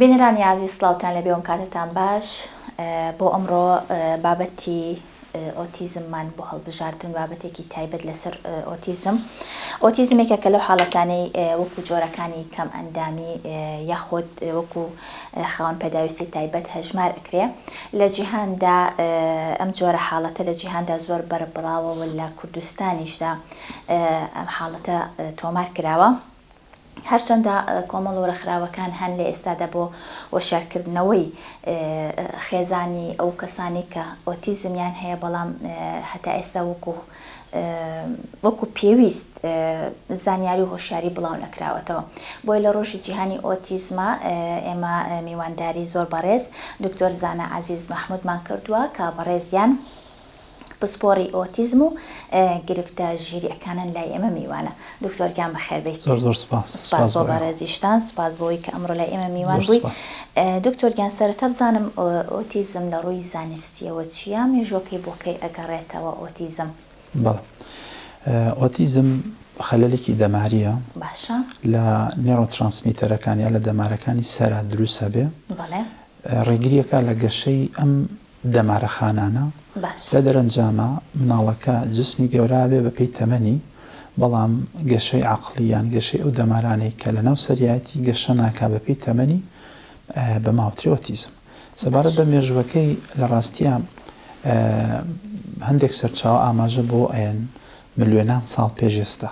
بینەرانی ئازیز سڵاوتان لێبێ ئەم کاتەتان باش بۆ ئەمڕۆ بابەتی ئۆتیزممان بۆ هەڵبژاردن بابەتێکی تایبەت لەسەر ئۆتیزم ئۆتیزمێکە کە لەو حاڵەتانەی وەکو جۆرەکانی کەم ئەندامی یاخود وەکو خاوەن پێداویستی تایبەت هەژمار ئەکرێ لە جیهاندا ئەم جۆرە حاڵەتە لە جیهاندا زۆر بەربڵاوە و لە کوردستانیشدا ئەم حاڵەتە تۆمار کراوە. هەرچەندە کۆمەڵ و ڕێکخراوەکان هەن لە ئێستادا بۆ هۆشیارکردنەوەی خێزانی ئەو کەسانەی کە ئۆتیزمیان هەیە، بەڵام هەتا ئێستا وەکو وەکو پێویست زانیاری و هۆشیاری بڵاو نەکراوەتەوە. بۆیە لە ڕۆژی جیهانی ئۆتیزما ئێمە میوانداری زۆر بەڕێز دکتۆر زانا عەزیز مەحمودمان کردووە کە بەڕێزیان پسپۆڕی ئۆتیزم و گرفتە ژیریەکانن لای ئێمە میوانە. دکتۆر گیان بەخێر بێیت. زۆر زۆر سوپاس. سوپاس بۆ بەڕێزیشتان، سوپاس بۆ ئەوەی کە ئەمڕۆ لای ئێمە میوان بووی. دکتۆر گیان سەرەتا بزانم ئۆتیزم لە ڕووی زانستیەوە چییە؟ مێژووەکەی بۆ کەی ئەگەڕێتەوە ئۆتیزم؟ بەڵێ ئۆتیزم خەلەلێکی دەمارییە. باشە. لە neurotransmitter ەکان یا لە دەمارەکانی سەرا دروست ئەبێ. بەڵێ. ڕێگریەکا لە گەشەی ئەم دەمارەخانانە، لە دەرەنجاما مناڵەکە جسمی گەورە ئەبێ بە پێی تەمەنی، بەڵام گەشەی عەقڵی یان گەشەی ئەو دەمارانەی کە لە ناو سەریایەتی گەشە ناکا بە پێی تەمەنی بە ماوتری ئۆتیزم. سەبارەت بە مێژووەکەی لە ڕاستیا هەندێک سەرچاوە ئاماژە بەوە ئەیەن ملیۆنان ساڵ پێش ئێستا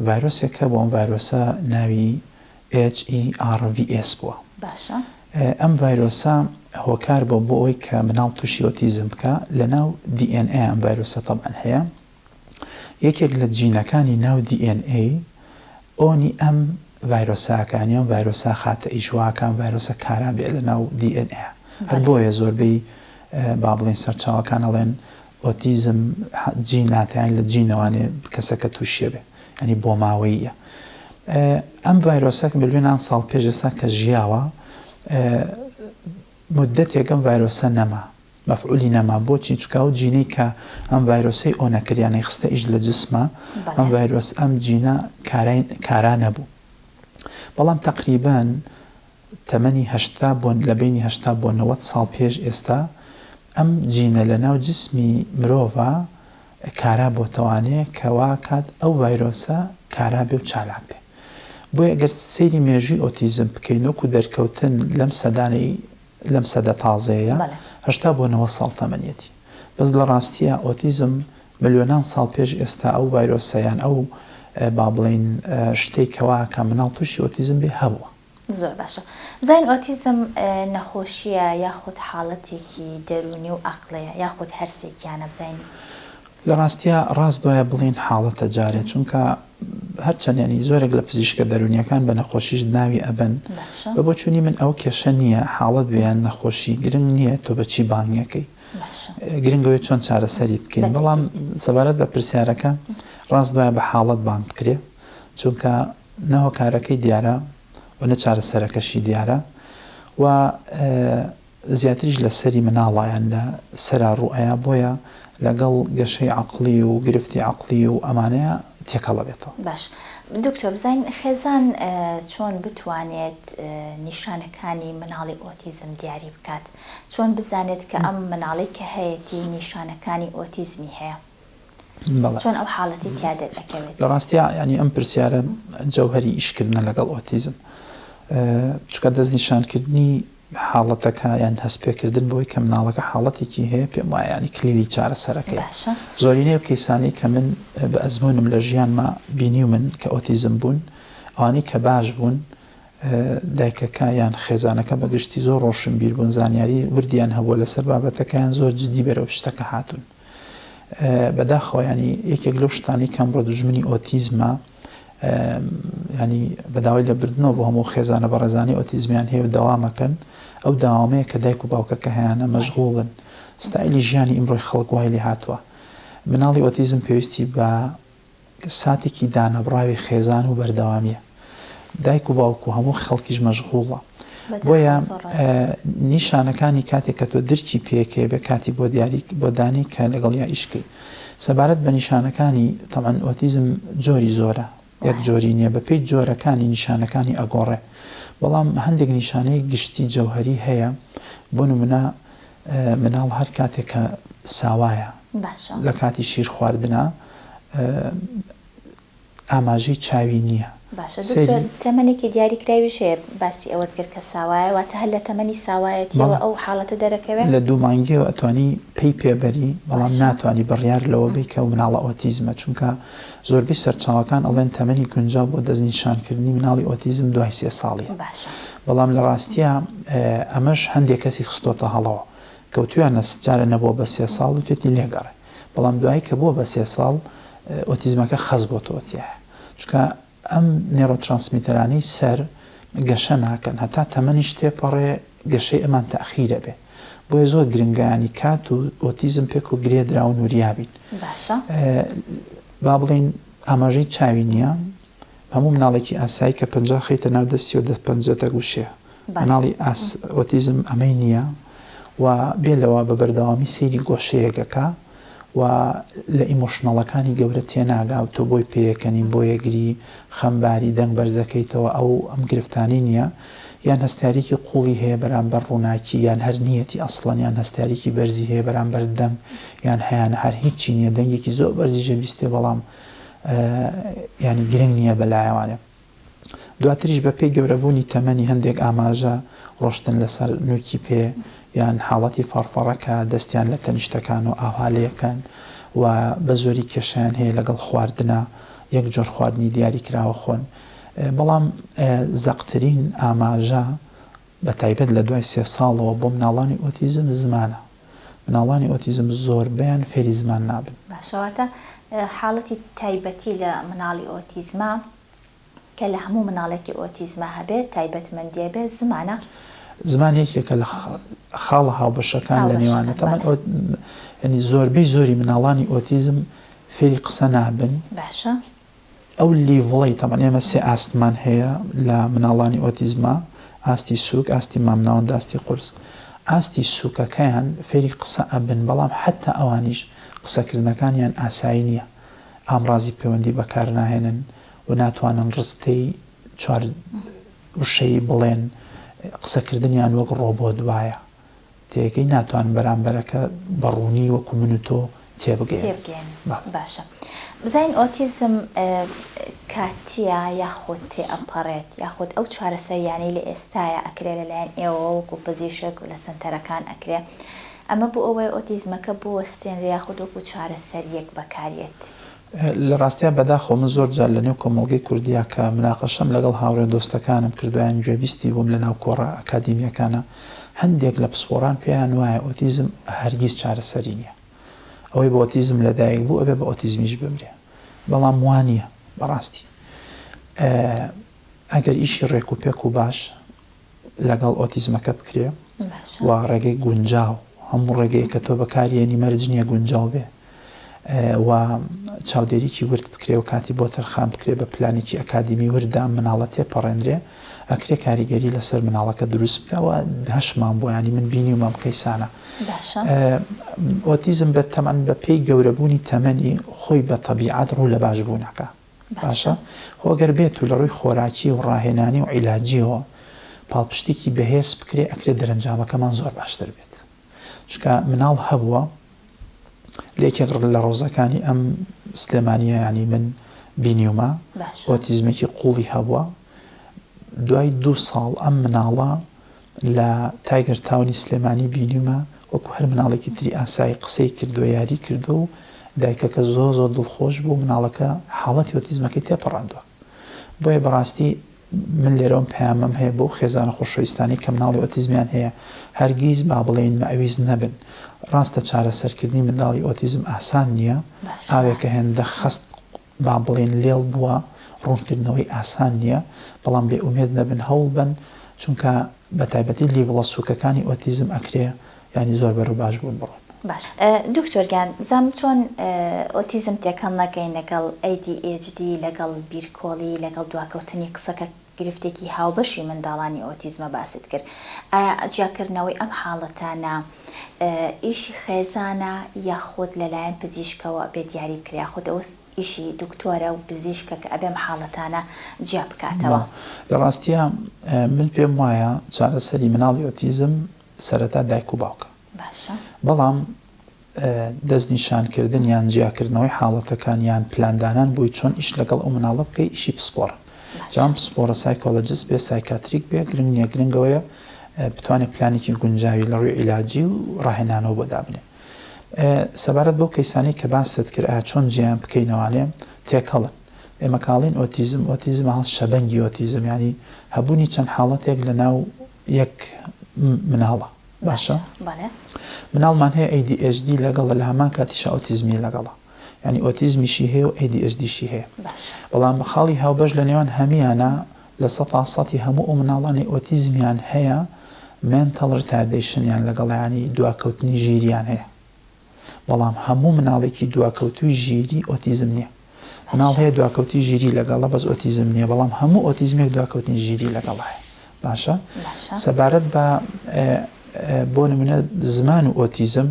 ڤایرۆسێک هەبوو ئەم ڤایرۆسە ناوی HERVS بووە. باشە. ئەم ڤایرۆسە هۆکار بووە بۆ ئەوەی کە مناڵ تووشی ئۆتیزم بکا، لە ناو DNA ئەم ڤایرۆسە تەبعەن هەیە، یەکێک لە جینەکانی ناو DNA on ی ئەم ڤایرۆسە ئەکا، یانی ئەم ڤایرۆسە ئەخاتە ئیش وا ئەکا ئەم ڤایرۆسە کارا بێ لە ناو DNA. هەر بۆیە زۆربەی با بڵێین سەرچاوەکان ئەڵێن ئۆتیزم جیناتە یانی لە جینەوانێ کەسەکە تووشیە بێ یانی بۆماوەییە. ئەم ڤایرۆسە ملیۆنان ساڵ پێش ئێستا کە ژیاوە مدەتێک ئەم ڤایرۆسە نەما مەفعولی نەما بۆچی چونکە ئەو جینەی کە ئەم ڤایرۆسەی on ئەکرد یانی خستە ئیش لە جسمە ئەم ڤایرۆس ئەم جینە کارای کارا نەبوو بەڵام تەقریبەن تەمەنی 80 بۆ لە بەینی 80 بۆ 90 ساڵ پێش ئێستا ئەم جینە لە ناو جسمی مرۆڤا کارا بۆتەوانێ کە واکات ئەو ڤایرۆسە کارا بێ و چالاک بێ. بۆیە گەر سەیری مێژووی ئۆتیزم بکەین وەکو دەرکەوتن لەم سەدانەی لەم سەدە تازەیە 80 بۆ 90 ساڵ تەمەنیەتی. بەس لە ڕاستیا ئۆتیزم ملیۆنان ساڵ پێش ئێستا ئەو ڤایرۆسە یان ئەو با بڵێین شتەی کە واکا مناڵ تووشی ئۆتیزم بێ هەبووە. زۆر باشە بزانین ئۆتیزم نەخۆشیە یاخود حاڵەتێکی دەروونی و ئەقڵیە یاخود هەرسێکیانە بزانین. لە ڕاستیا ڕاست وایە بڵێین حاڵەتە جارێ چونکە هەرچەند یانی زۆرێک لە پزیشکە دەروونیەکان بە نەخۆشیش ناوی ئەبەن بە بۆچوونی من ئەوە کێشە نییە حاڵەت بێ یان نەخۆشی گرنگ نییە تۆ بە چی بانگەکەی گرنگ ئەوەیە چۆن چارەسەری بکەین بەڵام سەبارەت بە پرسیارەکە ڕاست وایە بە حاڵەت بانگ بکرێ چونکە نە هۆکارەکەی دیارە و نە چارەسەرەکەشی دیارە و زیاتریش لە سەری مناڵە یان لە سەرا ڕوو ئەیا بۆیە لەگەڵ گەشەی عەقڵی و گرفتی عەقڵی و ئەمانەیا تێکەڵ ئەبێتەوە. باش دکتۆر بزانین خێزان چۆن بتوانێت نیشانەکانی مناڵی ئۆتیزم دیاری بکات؟ چۆن بزانێت کە ئەم مناڵەی کە هەیەتی نیشانەکانی ئۆتیزمی هەیە؟ چۆن ئەو حاڵەتی تیا دەرئەکەوێت؟ لە ڕاستیا یانی ئەم پرسیارە جەوهەری ئیشکردنە لەگەڵ ئۆتیزم چونکە دەستنیشانکردنی حاڵەتەکە یان هەستپێکردن بەوەی کە مناڵەکە حاڵەتێکی هەیە پێم وایە یانی کلیلی چارەسەرەکەیە باشە. زۆرینەی ئەو کەیسانەی کە من بە ئەزموونم لە ژیانما بینیومن کە ئۆتیزم بوون ئەوانەی کە باش بوون دایکەکە یان خێزانەکە بە گشتی زۆر ڕۆشنبیر بوون زانیاری وردیان هەبووە لەسەر بابەتەکەیان زۆر جدی بەرەو شتەکە هاتوون بەداخەوە یانی یەکێک لەو شتانەی کە ئەمڕۆ دوژمنی ئۆتیزمە ینی بەداوای لە بردنەوە بۆ هەموو خێزانە بەڕێزانی ئۆتیزمیان هەیە و دەوامەکەن ئەو داوامەیە کە دایک و باوکەکە هەیانە مەشغوڵن ستایلی ژیانی ئیمڕۆی خەڵک وای لێ هاتووە مناڵی ئۆتیزم پێویستی بە ساتێکی دانەبڕاوی خێزان و بەردەوامیە. دایک و باوک و هەموو خەڵکیش مەشغوڵە. بۆیە نیشانەکانی کاتێک کە تۆ درکی پێکەی بێ کاتی بۆ دیاری بۆ دانی کە لەگەڵیا ئیش کەی. سەبارەت بە نیشانەکانی تەبعەن ئۆتیزم جۆری زۆرە یەک جۆری نییە بە پێی جۆرەکانی نیشانەکانی ئەگۆڕێ. بەڵام هەندێک نیشانەی گشتی جەوهەری هەیە بۆ نمونە مناڵ هەر کاتێک کە ساوایە باشە. لە کاتی شیر خواردنا ئاماژەی چاوی نییە. باشە دکتۆر سەیری. تەمەنێکی دیاری کراویش هەیە باسی ئەوەت کرد کە ساوایە واتە هەر لە تەمەنی ساوایەتیەوە بەڵێ. ئەو حاڵەتە دەرەکەوێ؟ لە دوو مانگیەوە ئەتوانی پێی پێ بەری بەڵام باشە. ناتوانی بڕیار لەوە بەی کە ئەو مناڵە ئۆتیزمە چونکە زۆربەی سەرچاوەکان ئەڵێن تەمەنی گونجاو بۆ دەستنیشانکردنی مناڵی ئۆتیزم دوای سێ ساڵیە باشە. بەڵام لە ڕاستیا ئەمەش هەندێک کەسی خستۆتە هەڵەوە کەوتویانە جارێ نەبووە بە سێ ساڵ وتێتی لێگەڕێ بەڵام دوایی کە بووە بە سێ ساڵ ئۆتیزمەکە خەست بۆتەوە تیایە چونکە ئەم نێرۆترانسمیتەرانەی سەر گەشە ناکەن هەتا تەمەنیش تێپەڕێ گەشەی ئەمان تەئخیرە بێ بۆیە زۆر گرنگە یانی کات و ئۆتیزم پێکەوە گرێ دراون وریا بین باشە. با بڵێین ئاماژەی چاوی نییە هەموو مناڵێکی ئاسایی کە پەنجا خەیتە ناو دەستیەوە دە پەنجە دەگوشێ بەڵێ. مناڵی ئاس ئۆتیزم ئەمەی نییە و بێ لەوە بە بەردەوامی سەیری گۆشەیەک ئەکا و لە emotional ەکانی گەورە تێناگا و تۆ بۆی پێکەنی بۆیە گری خەمباری دەنگ بەرزەکەیتەوە ئەو ئەم گرفتانەی نییە یان هەستیاریکی قوڵی هەیە بەرامبەر ڕووناکی یان هەر نییەتی ئەسڵەن یان هەستیاریکی بەرزی هەیە بەرامبەر دەنگ یان هەیانە هەر هیچی نییە دەنگێکی زۆر بەرزیش ئەبیستێ بەڵام یانی گرنگ نییە بەلایەوانێ. دواتریش بە پێی گەورەبوونی تەمەنی هەندێک ئاماژە، ڕۆشتن لەسەر نووکی پێ یان حاڵەتی فەڕفەڕە کە دەستیان لە تەنیشتەکان و ئاوها لێکەن و بە زۆری کێشەیان هەیە لەگەڵ خواردنا یەک جۆر خواردنی دیاری کراوە خۆن بەڵام زەقترین ئاماژە بە تایبەت لە دوای سێ ساڵەوە بۆ مناڵانی ئۆتیزم زمانە مناڵانی ئۆتیزم زۆربەیان فێری زمان نابن. باشە واتە حاڵەتی تایبەتی لە مناڵی ئۆتیزمە کە لە هەموو مناڵێکی ئۆتیزما هەبێت تایبەتمەندیە بێت زمانە؟ زمان یەکێکە لە خاڵە هاوبەشەکان لە نێوان هاوبەشەکان تەبعەن بەڵێ. ئۆ یانی زۆربەی زۆری مناڵانی ئۆتیزم فێری قسە نابن. باشە. ئەو level ەی تەبعەن ئێمە سێ ئاستمان هەیە لە مناڵانی ئۆتیزما ئاستی سوک ئاستی مامناوەند ئاستی قورس ئاستی سوکەکەیان فێری قسە ئەبن بەڵام حەتا ئەوانیش قسەکردنەکانیان ئاسایی نیە ئامڕازی پەیوەندی بەکارناهێنن و ناتوانن ڕستەی چوار وشەیی بڵێن، قسەکردنیان وەک ڕۆبۆت وایە. تێگەی ناتوانن بەرامبەرەکە بە ڕوونی وەکو من و تۆ تێبگەیەنن. تێبگەیەنن. بەڵێ. باشە بزانین ئۆتیزم کاتییە یاخود تێئەپەڕێت یاخود ئەو چارەسەریانەی لە ئێستایا ئەکرێ لەلایەن ئێوەوە وەکو پزیشک لە سەنتەرەکان ئەکرێ ئەمە بۆ ئەوەیە ئۆتیزمەکە بوەستێنرێ یاخود وەکو چارەسەریەک بەکاریەت؟ لە ڕاستیا بەداخەوە من زۆر جار لە نێو کۆمەڵگەی کوردیا کە مناقەشەم لەگەڵ هاوڕێ و دۆستەکانم کردوە یان گوێبیستی بووم لە ناو کۆڕە ئەکادیمیەکانا هەندێک لە پسپۆڕان پێیان وایە ئۆتیزم هەرگیز چارەسەری نیە ئەوەی بە ئۆتیزم لەدایک بوو ئەبێ بە ئۆتیزمیش بمرێ بەڵام وانیە بەڕاستی ئەگەر ئیشی ڕێک و پێک و باش لەگەڵ ئۆتیزمەکە بکرێ و ڕێگەی گونجاو هەموو ڕێگەیەک کە تۆ بەکاریێنی مەرج نییە گونجاو بێ و چاودێریی ورد بکرێ و کاتی بۆ تەرخان بکرێ بە پلانێکی ئەکادیمی وردا مناڵە تێپەڕێنرێ ئەکرێ کاریگەری لەسەر مناڵەکە دروست بکە و هەشمان بۆ ینی من بینیومە ئەم کەیسانە باشە ئۆتیزم بە تەمەن بە پێی گەورەبوونی تەمەنی خۆی بە تەبیعەت ڕوو لە باش بوونەکە باشە خۆ گەر بێت و لە ڕووی خۆراکی و ڕاهێنانی و عیلاجیەوە پاڵپشتێکی بەهێز بکرێ ئەکرێ دەرەنجامەکەمان زۆر باشتر بێت چونکە مناڵ هەبووە لە یەکێک لە ڕۆزەکانی ئەم سلێمانیە ینی من بینیومە ئۆتیزمێکی قوڵی هەبووە دوای دوو ساڵ ئەم مناڵە لە تایگەر تاونی سلێمانی بینیومە وەکو هەر مناڵێکی تری ئاسایی قسەی کردووە یاری کردووە و دایکەکە زۆر زۆر دڵخۆش بوو مناڵەکە حاڵەتی ئۆتیزمەکەی تێپەڕاندووە بۆیە بەڕاستی من لێرەوەم پەیامم هەیە بۆ خێزانە خۆشەویستانی کە مناڵی ئۆتیزمیان هەیە هەرگیز با بڵێین مەئویز نەبن ڕاستە چارەسەرکردنی منداڵی ئۆتیزم ئاسان نییە ئاوێکە هێندە خەست با بڵێین لێڵ بووە، ڕوونکردنەوەی ئاسان نییە، بەڵام بێ ئومێد نەبن هەوڵبەن، چونکە بە تایبەتی level ە سووکەکانی ئۆتیزم ئەکرێ یانی زۆر بەرەو باش بوون بڕۆن. باشە دکتۆر گیان بزانم چۆن ئۆتیزم تێکەڵ نەکەین لەگەڵ ADHD لەگەڵ بیرکۆڵی لەگەڵ دواکەوتنی قسە کە گرفتێکی هاوبەشی منداڵانی ئۆتیزمە باست کرد ئایا جیاکردنەوەی ئەم حاڵەتانە ئیشی خێزانە یاخود لەلایەن پزیشکەوە ئەبێ دیاری بکرێ یاخود ئەوە. ئیشی دکتۆرە و پزیشکە کە ئەبێ ئەم حاڵەتانە جیا بکاتەوە. لە ڕاستیا من پێم وایە چارەسەری مناڵی ئۆتیزم سەرەتا دایک و باوکە. باشە. بەڵام دەستنیشانکردن یان جیاکردنەوەی حاڵەتەکان یان پلاندانان بۆی چۆن ئیش لەگەڵ ئەو مناڵە بکەی ئیشی پسپۆڕە. جا ئەم پسپۆڕە psychologist بێ psychiatric بێ گرنگ نییە گرنگ ئەوەیە بتوانێت پلانێکی گونجاوی لە ڕووی عیلاجی و ڕاهێنانەوە بۆ دابنێ. سەبارەت بەو کەیسانەی کە باست کرد ئایا چۆن جیایان بکەینەوانێ تێکەڵن. ئێمە کاڵین ئۆتیزم ئۆتیزم هەڵ شەبەنگی ئۆتیزم یانی هەبوونی چەند حاڵەتێک لە ناو یەک مناڵە باشە مناڵمان هەیە ADHD لەگەڵە لە هەمان کاتیشا ئۆتیزمی لەگەڵە یانی ئۆتیزمیشی هەیە و ADHD شی هەیە بەڵام خاڵی هاوبەش لە نێوان هەمیانە لە سەتا سەتی هەموو ئەو مناڵانەی ئۆتیزمیان هەیە mental retardation یان لەگەڵە یانی دواکەوتنی ژیریان هەیە بەڵام هەموو مناڵێکی دواکەوتووی ژیری ئۆتیزم نیە مناڵ هەیە دواکەوتی ژیری لەگەڵە بەس ئۆتیزم نیە بەڵام هەموو ئۆتیزمێک دواکەوتنی ژیری لەگەڵ هەیە باشە سەبارەت بە بۆ نمونە زمان و ئۆتیزم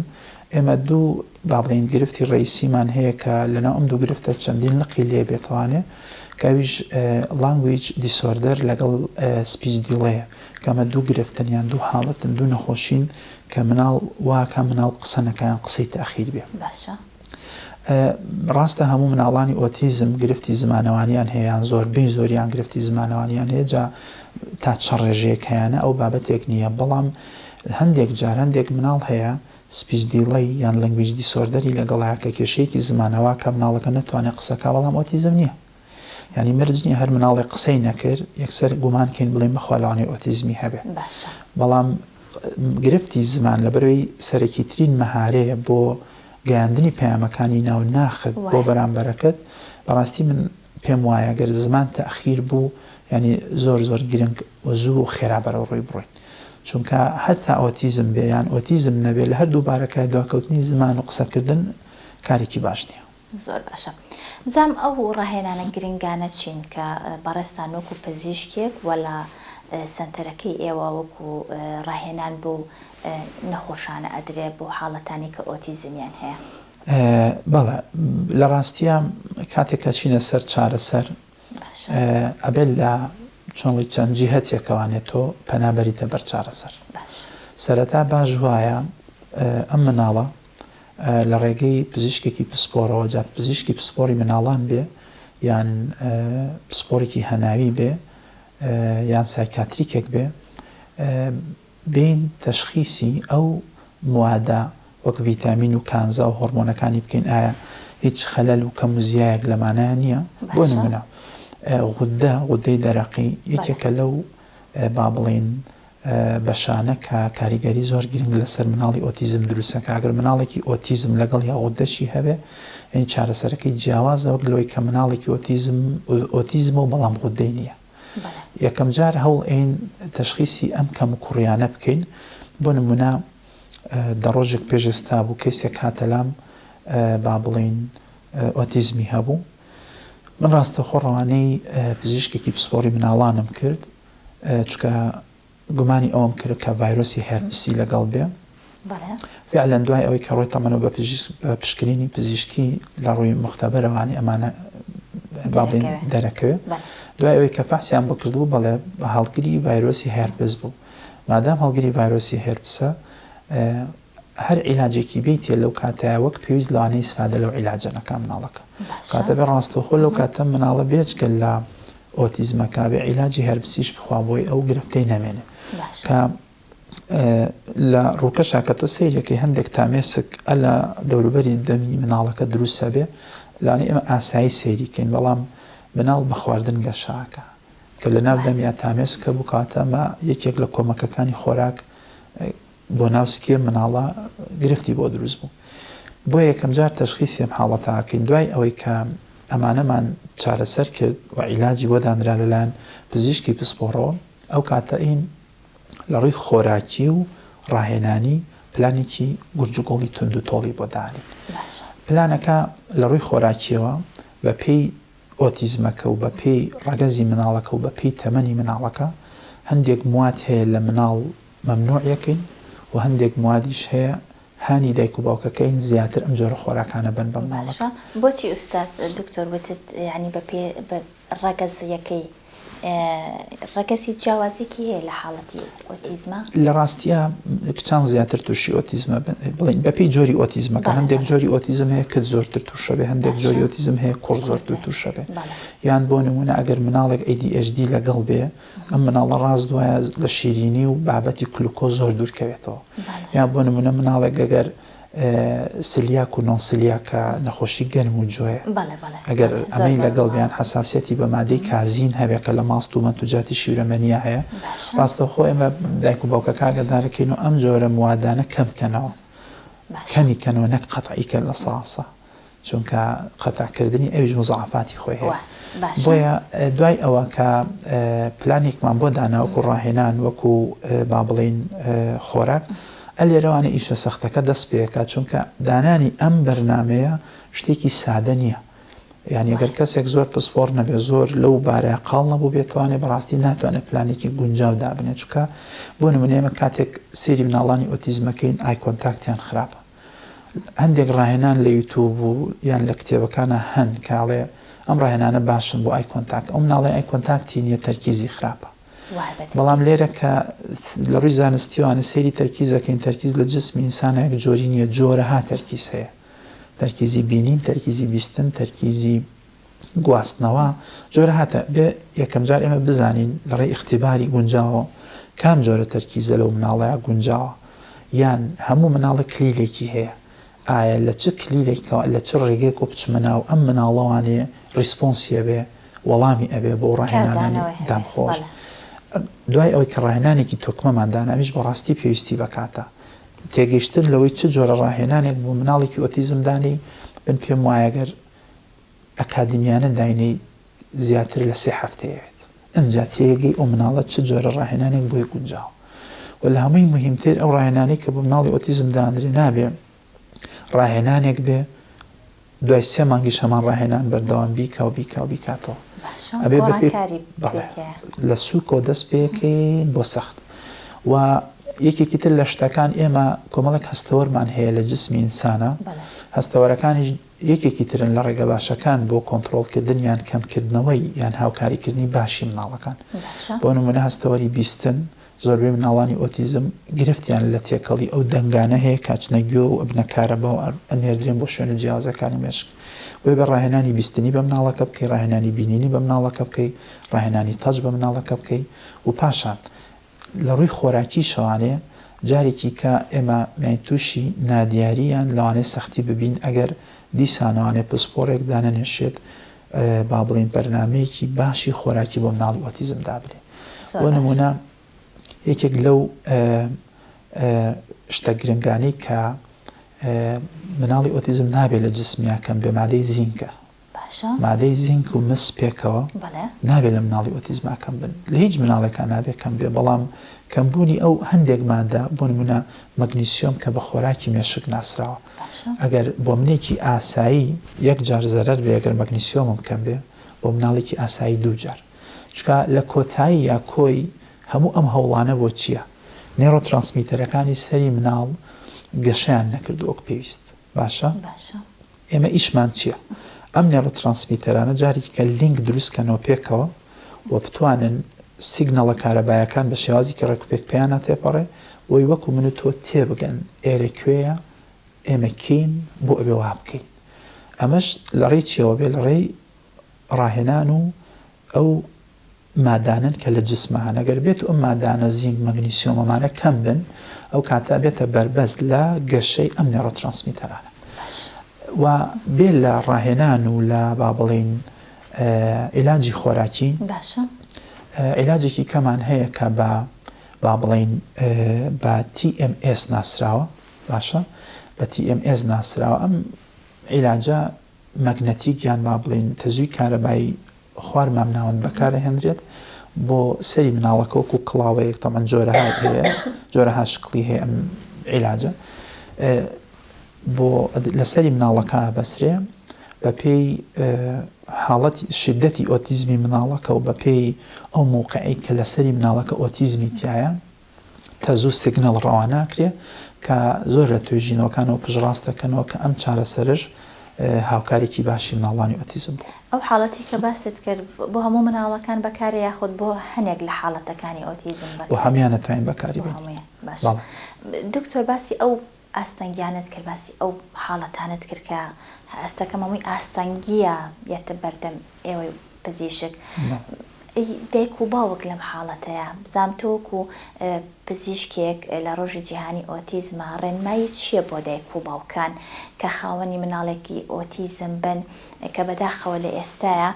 ئێمە دوو با بڵێین گرفتی ڕئیسیمان هەیە کە لەناو ئەم دوو گرفتە چەندین لقی لێ بێتوانێ کە ئەویش language disorder لەگەڵ speech delay ە کە ئەمە دوو گرفتن یان دوو حاڵەتن دوو نەخۆشین کە مناڵ واکا مناڵ قسە نەکا یان قسەی تاخیر بێ. باشە. ڕاستە هەموو مناڵانی ئۆتیزم گرفتی زمانەوانیان هەیە یان زۆربەی زۆریان گرفتی زمانەوانیان هەیە جا تا چ ڕێژەیەک هەیانە ئەو بابەتێک نییە بەڵام هەندێک جار هەندێک مناڵ هەیە speech delay یان language disorder ی لەگەڵایە کە کێشەیەکی زمانەوە کە مناڵەکە نەتوانێت قسەکا بەڵام ئۆتیزم نییە یانی مەرج نییە هەر مناڵێک قسەی نەکرد یەکسەر گومان کەین بڵێین بەخوا لەوانەیە ئۆتیزمی هەبێ باشە. بەڵام گرفتی زمان لەبەرئەوەی سەرەکیترین مەهارەیە بۆ گەیاندنی پەیامەکانی ناو ناخت بۆ وایە. بەرامبەرەکەت بەڕاستی من پێم وایە گەر زمان تەئخیر بوو یانی زۆر زۆر گرنگ و زوو و خێرا بەرەو ڕووی بڕۆین چونکە هەتا ئۆتیزم بێ یان ئۆتیزم نەبێ لە هەردوو بارەکە دواکەوتنی زمان و قسەکردن کارێکی باش نییە. زۆر باشە بزانم ئەو ڕاهێنانە گرنگانە چین کە بەڕێزتان وەکو پزیشکێک وە لە سەنتەرەکەی ئێوە وەکو ڕاهێنان بۆ نەخۆشانە ئەدرێ بۆ حاڵەتانی کە ئۆتیزمیان هەیە؟ بەڵێ لە ڕاستیا کاتێک کە چینە سەر چارەسەر ئەبێت لە چۆنڵی چەند جیهەتێکەوانێ تۆ پەنا بەریتە بەر چارەسەر سەرەتا باش وایە ئەم مناڵە لە ڕێگەی پزیشکێکی پسپۆڕەوە جا پزیشکی پسپۆڕی مناڵان بێ یان پسپۆڕێکی هەناوی بێ یان سایکاتریکێک بێ بێین تەشخیسی ئەو موادە وەک ڤیتامین و کانزا و هۆرمۆنەکانی بکەین ئایا هیچ خەلەل و کەم و زیایەک لەمانەیا نییە بۆ نمونە غودە غودەی دەرەقی یەکێکە لەو با بڵێین بەشانە کە کاریگەری زۆر گرنگ لەسەر مناڵی ئۆتیزم دروست ئەکا ئەگەر مناڵێکی ئۆتیزم لەگەڵ یا غودەشی هەبێ یانی چارەسەرەکەی جیاوازە وەک لەوەی کە مناڵێکی ئۆتیزم ئۆتیزمە و بەڵام غودەی نییە یەکەم جار هەوڵ ئەین تەشخیسی ئەم کەم و کوڕیانە بکەین بۆ نمونە دە ڕۆژێک پێش ئێستا بوو کەیسێک هاتە لام با بڵێین ئۆتیزمی هەبوو من ڕاستەخۆ ڕەوانەی پزیشکێکی پسپۆڕی مناڵانم کرد چونکە گومانی ئەوەم کرد کە ڤایرۆسی هێرپسی لەگەڵ بێ فعلا دوای ئەوەی کە ڕۆی تەمەنەوە بە پشکنینی پزیشکی لە ڕووی مختبەرەوانی ئەمانە بابین دەرەکەوێ دوای ئەوەی کە فەحسیان بۆ کردبوو بەڵێ هەڵگری ڤایرۆسی هێرپس بوو مادام هەڵگری ڤایرۆسی هێرپسە هەر عیلاجێکی بێیتێ لەو کاتەیا وەک پێویست لەوانەیە ئیسفادە لەو عیلاجە نەکا مناڵەکە کاتە بێ ڕاستەوخۆ لەو کاتە مناڵە بێجگە لە ئۆتیزمەکە بێ عیلاجی هەرپسیش بخوا بۆی ئەو گرفتەی نەمێنێ کە لە ڕووکەشا کە تۆ سەیرەکەی هەندێک تامێسک ئەلە دەوروبەری دەمی مناڵەکە دروستە بێ لەوانەیە ئێمە ئاسایی سەیری کەین بەڵام مناڵ بە خواردن گەشاکە کە لە ناو دەمیا تامێسکە بوو کەواتە ئەمە یەکێک لە کۆمەکەکانی خۆراک بۆ ناو سکی مناڵە گرفتی بۆ دروست بوو بۆ یەکەم جار تەشخیسی ئەم حاڵەتە ئەکەین دوای ئەوەی کە ئەمانەمان چارەسەر کرد و عیلاجی بۆ دانرا لەلایەن پزیشکی پسپۆڕەوە ئەو کاتە ئین لە ڕووی خۆراکی و ڕاهێنانی پلانێکی گورج و گۆڵی توند و تۆڵی بۆ دانین پلانەکە لە ڕووی خۆراکیەوە بە پێی ئۆتیزمەکە و بە پێی ڕەگەزی مناڵەکە و بە پێی تەمەنی مناڵەکە هەندێک مواد هەیە لە مناڵ مەمنوع یەکەین و هەندێک موادیش هەیە هانی دایک و باوکەکەین زیاتر ئەم جۆرە خۆراکانە بەن بە مناڵەکە. باشە بۆچی ئوستاز دکتۆر وتت یانی بە پێ بە ڕەگەزیەکەی ڕەگەزی جیاوازیەکی هەیە لە حاڵەتی ئۆتیزما؟ لە ڕاستیا کچان زیاتر تووشی ئۆتیزمە بن بڵێین بەپێی جۆری ئۆتیزمەکە هەندێک جۆری ئۆتیزم هەیە کچ زۆرتر تووشە بێ هەندێک جۆری ئۆتیزم هەیە کوڕ زۆرتر تووشە بێ یان بۆ نمونە ئەگەر مناڵێک ADHD لەگەڵ بێ ئەم مناڵە ڕاست وایە لە شیرینی و بابەتی کلوکۆز زۆر دوورکەوێتەوە یان بۆ نمونە مناڵێک ئەگەر سلیاک و non celiac کە نەخۆشی گەنم و جۆیە ئەگەر ئەمەی لەگەڵ بیان حەساسیەتی بە مادەی کازین هەبێ کە لە ماست و مەنتوجاتی شیرەمەنیە هەیە ڕاستەوخۆ ئێمە دایک و باوکەکە ئاگادارەکەین و ئەم جۆرە موادانە کەم کەنەوە کەمی کەنەوە نەک قەتعی کەن لە ساسە. چونکە قەتع کردنی ئەویش مزاعەفاتی خۆی هەیە بۆیە دوای ئەوە کە پلانێکمان بۆ دانا وەکو ڕاهێنان وەکو با بڵین خۆراک ئەلێرەوانە ئیشە سەختەکە دەست پێکات چونکە دانانی ئەم بەرنمەیە شتێکی سادە نییە یعنی گەر کەسێک زۆر پسپۆر نەبێ زۆر لەو بارەیە قاڵ نەبوو بێتوانێ بەڕاستی ناتوانێت پلانێکی گونجاو دابنێت چونکە بۆ نمونە ئێمە کاتێک سێری مناڵانی ئۆتیزمەکەین eye contact یان خراپە هەندێک ڕاهێنان لە یوتوب و یان لە کتێبەکانا هەن کە ئەڵێ ئەم ڕاهێنانە باشن بۆ eye contact ئەو مناڵەی eye contact ی نییە تەرکیزی خراپە بەڵام لێرە کە لە ڕووی زانستیوانە سەیری تەرکیزەکەین تەرکیز لە جسمی ئینسانە یەک جۆری نییە جۆرەها تەرکیز هەیە تەرکیزی بینین تەرکیزی بیستن تەرکیزی گواستنەوە جۆرە هاتە بێ یەکەم جار ئێمە بزانین لە ڕێی ئیختیباری گونجاوە کام جۆرە تەرکیزە لەو مناڵەیا گونجاوە یان هەموو مناڵێک کلیلێکی هەیە ئایا لە چ کلیلێکەوە لە چ ڕێگەیەکەوە بچمە ناو ئەم مناڵەوانێ response ی ئەبێ وەڵامی ئەبێ بۆ ڕاهێنانانی کاردانەوەی هەبێ دام خۆش بەڵێ. دوای ئەوەی کە ڕاهێنانێکی تۆکمەمان دانا ئەمیش بەڕاستی پێویستی بە کاتە تێگەیشتن لەوەی چ جۆرە ڕاهێنانێک بۆ مناڵێکی ئۆتیزم دانێی من پێم وایە گەر ئەکادیمیانە داینەی زیاتر لە سێ هەفتەی ئەوێت ئنجا تێگەی ئەو مناڵە چ جۆرە ڕاهێنانێک بۆی گونجاوە و لە هەمووی موهیمتر ئەو ڕاهێنانەی کە بۆ مناڵی ئۆتیزم دانرێ نابێ ڕاهێنانێک بێ دوای سێ مانگیش هەمان ڕاهێنان بەردەوام بیکا و بیکا و بیکاتەوە باشە ئەبێ بەپێی گۆڕانکاری بەڵێ بکرێت تیایا. لە سووکەوە دەست پێکەین بۆ سەخت و یەکێکی تر لە شتەکان ئێمە کۆمەڵێک هەستەوەرمان هەیە لە جسمی ئینسانا بەڵێ. هەستەوەرەکانیش یەکێکی ترن لە ڕێگە باشەکان بۆ کۆنتڕۆڵکردن یان کەمکردنەوەی یان هاوکاریکردنی باشی مناڵەکان. باشە. بۆ نموونە هەستەوەری بیستن، زۆربەی مناڵانی ئۆتیزم گرفتیان لە تێکەڵی ئەو دەنگانە هەیە کە ئەچنە گوێ و ئەبنە کارەبا و ئەنێردرێن بۆ شوێنە جیاوازەکانی مێشک. بۆیە بە ڕاهێنانی بیستنی بە مناڵەکە بکەی، ڕاهێنانی بینینی بە مناڵەکە بکەی، ڕاهێنانی touch بە مناڵەکە بکەی و پاشان لە ڕووی خۆراکیشەوانێ جارێکی کە ئێمە یانی تووشی نادیاری یان لەوانەیە سەختی ببین ئەگەر دیسانەوانێ پسپۆڕێک دانەنێشێت با بڵێین بەرنامەیەکی باشی خۆراکی بۆ مناڵی ئۆتیزم دابنێ زۆر بۆ باشە. نموونە یەکێک لەو شتە گرنگانەی کە مناڵی ئۆتیزم نابێت لە جسمیا کەم بێ مادەی زینکە باشە. مادەی زینک و مس پێکەوە بەڵێ. نابێت لە مناڵی ئۆتیزما کەم بن لە هیچ مناڵێکا نابێت کەم بێ بەڵام کەمبوونی ئەو هەندێک مادە بۆ نمونە مەگنیسیۆم کە بە خۆراکی مێشک ناسراوە باشە. ئەگەر بۆ منێکی ئاسایی یەک جار زەرەر بێ ئەگەر مەگنیسیۆمم کەم بێ بۆ مناڵێکی ئاسایی دوو جار چونکە لە کۆتایی یا کۆی هەموو ئەم هەوڵانە بۆ چییە neurotransmitter ەکانی سەری مناڵ گەشەیان نەکردووە وەک پێویست باشە باشە. ئێمە ئیشمان چیە؟ ئەم neurotransmitter انە جارێکی کە لینک دروست کەنەوە پێکەوە و بتوانن signal ە کارەبایەکان بە شێوازێکی ڕێکوپێک پێیانا تێپەڕێ بۆی وەکو من و تۆ تێبگەن ئێرە کوێیە ئێمە کێین بۆ ئەبێ وا بکەین ئەمەش لە ڕێی چیەوە بێ لە ڕێی ڕاهێنان و ئەو مادانەن کە لە جسما هەن، ئەگەر بێتو ئەم مادانە، زینک، مەگنیسیۆم، ئەمانە کەم بن، ئەو کاتە ئەبێتە بەربەست لە گەشەی ئەم neurotransmitter انە. باش. و بێ لە ڕاهێنان و لە با بڵێین عیلاجی خۆراکی، باشە. عیلاجێکی کەمان هەیە کە بە با بڵێین بە TMS ناسراوە، باشە، بە TMS ناسراوە، ئەم عیلاجە مەگنەتیک یان با بڵێین تەزووی کارەبایی خوار مامناوەند بەکارئەهێنرێت بۆ سەری مناڵەکە وەکو کڵاوەیەک تەبعەن جۆرەهای هەیە جۆرەها شکڵی هەیە ئەم عیلاجە بۆ لەسەری مناڵەکە بەسرێ بەپێی حاڵەتی شدەتی ئۆتیزمی مناڵەکە و بەپێی ئەو موقعی کە لەسەری مناڵەکە ئۆتیزمی تایە تەزوو signal ڕەواناکرێ. کە زۆر لە توێژینەوەکانەوە پشتڕاست دەکەنەوە کە ئەم چارەسەرەش هاوکارێکی باشی مناڵانی ئۆتیزم بووە. ئەو حاڵەتی کە باست کرد بۆ هەموو مناڵەکان بەکارە یاخود بۆ هەنێک لە حاڵەتەکانی ئۆتیزم بۆ بەکارە؟ هەموویان ئەتوانین بەکاری بۆ بێنین. هەموویان باشە. بەڵێ. دکتۆر باسی ئەو ئاستەنگیانەت کرد باسی ئەو حاڵەتانەت کرد کە هەستەکەم هەمووی ئاستەنگیە یەتە بەردەم ئێوەی پزیشک ئەی دایک و باوک لەم حاڵەتەیا بزانم تۆ وەکو پزیشکێک لە ڕۆژی جیهانی ئۆتیزما ڕێنمایی چیە بۆ دایک و باوکان کە خاوەنی مناڵێکی ئۆتیزم بن کە بەداخەوە لە ئێستایا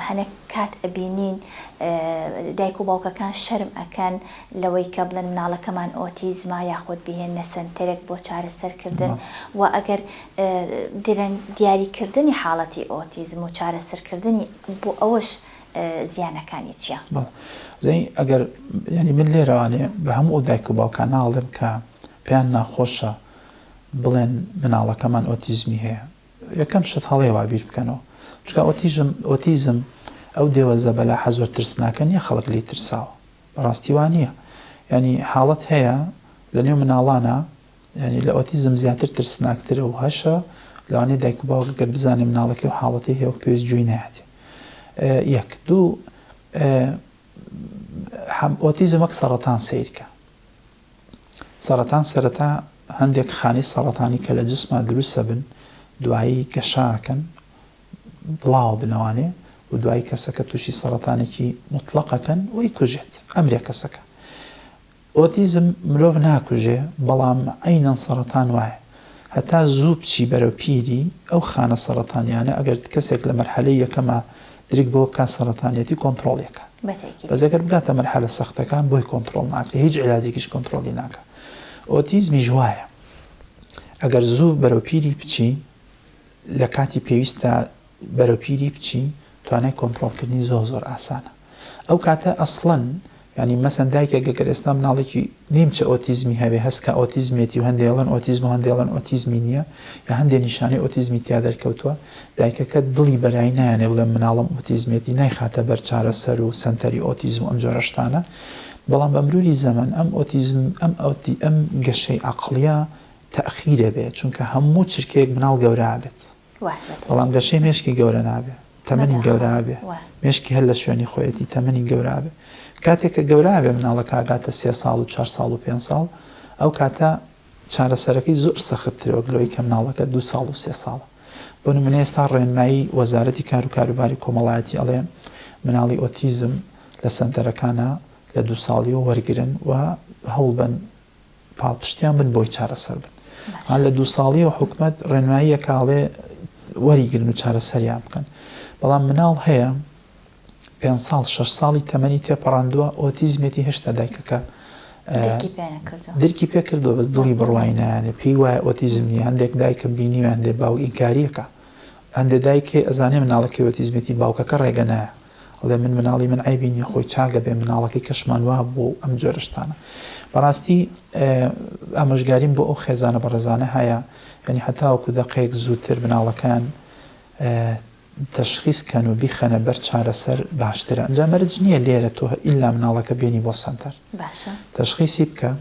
هەنێک کات ئەبینین دایک و باوکەکان شەرم ئەکەن لەوەی کە بڵێن مناڵەکەمان ئۆتیزمە یاخود بیهێننە سەنتەرێک بۆ چارەسەر کردن و ئەگەر درەنگ دیاری کردنی حاڵەتی ئۆتیزم و چارەسەر کردنی بۆ ئەوەش زیانەکانی چیە؟ بەڵێ زەی ئەگەر یانی من لێرەوانێ بە هەموو ئەو دایک و باوکانە ئەڵێم کە پێیان ناخۆشە بڵێن مناڵەکەمان ئۆتیزمی هەیە یەکەم شت هەڵەیە وا بیر بکەنەوە چونکە ئۆتیژم ئۆتیزم ئەو دێوە زەبەلاحە زۆر ترسناکە نیە خەڵک لێی ترساوە بەڕاستی وا نیە یانی حاڵەت هەیە لە نێو مناڵانا یانی لە ئۆتیزم زیاتر ترسناکترە و هەشە لەوانەیە دایک و باوک گەر بزانێ مناڵەکەی ئەو حاڵەتەی هەیە وەک پێویست گوێی نایاتێ یەک دوو ئۆتیزم وەک سەڕەتان سەیرکە سەڕەتان سەرەتا هەندێک خانەی سەڕەتانی کە لە جسما دروستەبن دوایی گەشەکەن بڵاوە بنەوانێ و دوایی کەسەکە تووشی سەڕەتانێکی موتڵەقەکەن و ئەیکوژێت ئەمرێ کەسەکە. ئۆتیزم مرۆڤ ناکوژێ بەڵام عەینەن سەڕەتان وایە هەتا زوو بچی بەرەو پیری ئەو خانە سەڕەتانیانە ئەگەر کەسێک لە مەرحەلەی یەکەما درک بەوە بکات سەڕەتانیەتی کۆنتڕۆڵی ئەکا بەتەکید. بەس ئەگەر بگاتە مەرحەلە سەختەکان بۆی کۆنتڕۆڵ ناکرێ هیچ عیلاجێکیش کۆنتڕۆڵی ناکا ئۆتیزمیش وایە ئەگەر زوو بەرەو پیری بچی لە کاتی پێویستا بەرەو پیری بچی توانای کۆنتڕۆڵ کردنی زۆر زۆر ئاسانە ئەو کاتە ئەسڵەن یانی مەسەن دایکێک گەر ئێستا مناڵێکی نیمچە ئۆتیزمی هەبێ هەست کا ئۆتیزمیەتی و هەندێ ئەڵێن ئۆتیزم و هەندێ ئەڵێن ئۆتیزمی نییە یا هەندێ نیشانەی ئۆتیزمی تیا دەرکەوتووە دایکەکە دڵی بەرای نایەنێ بڵێ مناڵم ئۆتیزمیەتی نایخاتە بەر چارەسەر و سەنتەری ئۆتیزم و ئەم جۆرە شتانە بەڵام بە مروری زەمەن ئەم ئۆتیزم ئەم ئۆتی ئەم گەشەی عەقڵیە تەئخیرە بێ چونکە هەموو چرکەیەک مناڵ گەورە ئەبێت بەڵام گەشەی مێشکی گەورە نابێ تەمەنی گەورە ئەبێ مێشکی هەر لە شوێنی خۆیەتی تەمەنی گەورە ئەبێ کاتێک کە گەورە ئەبێ مناڵەکە ئەگاتە سێ ساڵ و چوار ساڵ و پێنج ساڵ ئەو کاتە چارەسەرەکەی زۆر سەختترە وەک لەوەی کە مناڵەکە دوو ساڵ و سێ ساڵە بۆ نمونە ئێستا ڕێنمایی وەزارەتی کار و کاروباری کۆمەڵایەتی ئەڵێ مناڵی ئۆتیزم لە سەنتەرەکانە لە دوو ساڵیەوە وەرگرن و هەوڵبەن پاڵپشتیان بن بۆی چارەسەر بن ها لە دوو ساڵیەوە حکومەت ڕێنماییەکە ئەڵێ وەریگرن و چارەسەریان بکەن بەڵام مناڵ هەیە پێ ساڵ شەش ساڵی تەمەنی تێپەڕاندووە ئۆتیزمێتی هێشتا دایکەکە درکی پێ کردووە بەس دڵی بڕوای نایانێ پێی وایە ئۆتیزم نییە هەندێک دایکم بینیوە هەندێک باوک ئینکاریەکە هەندێک دایک هەیە ئەزانێ مناڵەکەی ئۆتیزمێتی باوکەکە ڕێگە نایە ئەڵێ من مناڵی من عەیبی نیە خۆی چاک ئەبێ مناڵەکەی کەشمان وا بوو و ئەم جۆرە شتانە بەڕاستی ئامۆژگاریم بۆ ئەو خێزانە بەڕێزانە هەیە یعنی هەتاوەکو دەقەیەک زووتر مناڵەکان تەشخیص کەن و بیخەنە بەر چارەسەر باشترە ئەنجا مەرج نییە لێرە تۆ ئیلا مناڵەکە بێنی بۆ سەنتەر باشە تەشخیصی بکە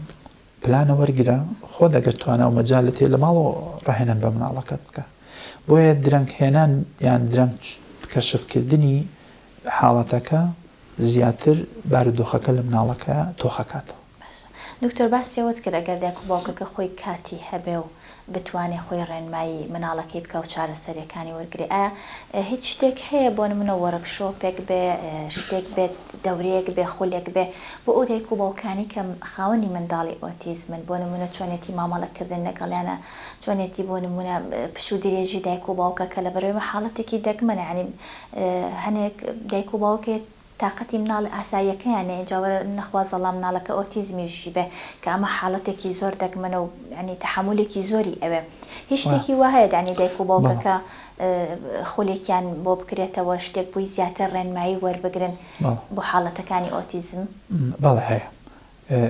پلانە وەرگرە خۆت ئەگەر توانا و مەجالت هەیە لە ماڵەوە ڕاهێنان بە مناڵەکەت بکە بۆیە درەنگ هێنان یان درەنگ کەشف کردنی حاڵەتەکە زیاتر بارودۆخەکە لە مناڵەکە تۆخەکاتەوە. باشە دکتۆر باسی ئەوەت کرد ئەگەر دایک و باوکەکە خۆی کاتی هەبێ و بتوانێ خۆی ڕێنمایی مناڵەکەی بکا و چارەسەریەکانی وەرگرێ ئایا هیچ شتێک هەیە بۆ نمونە وۆرکشۆپێک بێ شتێک بێت دەورەیەک بێ خولێک بێ بۆ ئەو دایک و باوکانەی کە خاوەنی منداڵی ئۆتیزمن بۆ نمونە چۆنێتی مامەڵە کردن لەگەڵیانە چۆنێتی بۆ نمونە پشوو درێژی دایک و باوکە کە لەبەرئەوەی ئەمە حاڵەتێکی دەگمەنە یانی هەنێک دایک و باوکێ تاقەتی مناڵە ئاساییەکەیان نیە ئینجا وەرە نەخوازەڵا مناڵەکە ئۆتیزمیشی بێ کە ئەمە حاڵەتێکی زۆر دەگمەنە و یانی تەحەمولێکی زۆری ئەوێ هیچ شتێکی وا هەیە یانی دایک و باوکەکە خولێکیان بۆ بکرێتەوە شتێک بۆی زیاتر ڕێنمایی وەربگرن بۆ حاڵەتەکانی ئۆتیزم؟ بەڵێ هەیە